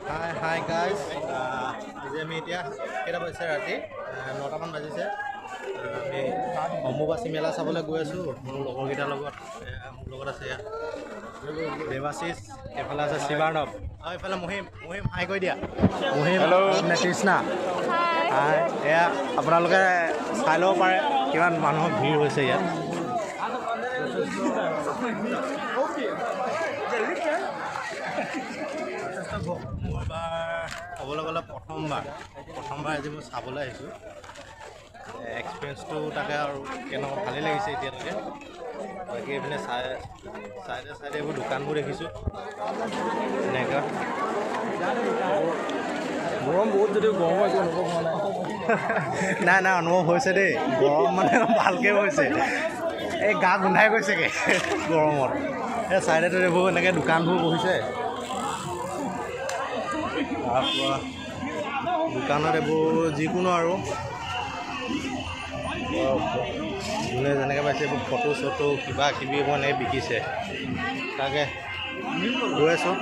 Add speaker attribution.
Speaker 1: হাই hi guys, আজি আমি এতিয়া কেইটা বাজিছে? ৰাতি 9টামান বাজিছে। আমি অম্বুবাচী মেলা চাবলৈ গৈ আছোঁ মোৰ লগৰকেইটাৰ লগত। মোৰ লগত আছে এয়া দেৱাশিষ, এইফালে আছে শিৱাৰ্ণৱ আৰু এইফালে মহিম। মহিম, হাই কৈ দিয়া মহিম। নে তৃষ্ণা, হাই। এয়া আপোনালোকে চাই ল'ব পাৰে কিমান মানুহৰ ভিৰ হৈছে ইয়াত। মোৰ এবাৰ ক'বলৈ গ'লে প্ৰথমবাৰ আজি মই চাবলৈ আহিছোঁ। এক্সপিৰিয়েঞ্চটো তাকে আৰু কেনেকুৱা, ভালেই লাগিছে এতিয়ালৈকে। বাকী এইপিনে চাইডে চাইডে এইবোৰ দোকানবোৰ দেখিছোঁ এনেকুৱা।
Speaker 2: গৰম বহুত যদিও গৰমৰ একো অনুভৱ হোৱা নাই।
Speaker 1: নাই নাই, অনুভৱ হৈছে দেই গৰম, মানে ভালকৈ হৈছে, এই গা গোন্ধাই গৈছেগৈ গৰমত। এই চাইডতে এইবোৰ এনেকৈ দোকানবোৰ বহিছে। তাৰপৰা দোকানত এইবোৰ যিকোনো আৰু যোনে যেনেকৈ পাইছে এইবোৰ ফটো চটো কিবা কিবি এইবোৰ এনেকৈ বিকিছে। তাকে গৈ আছোঁ।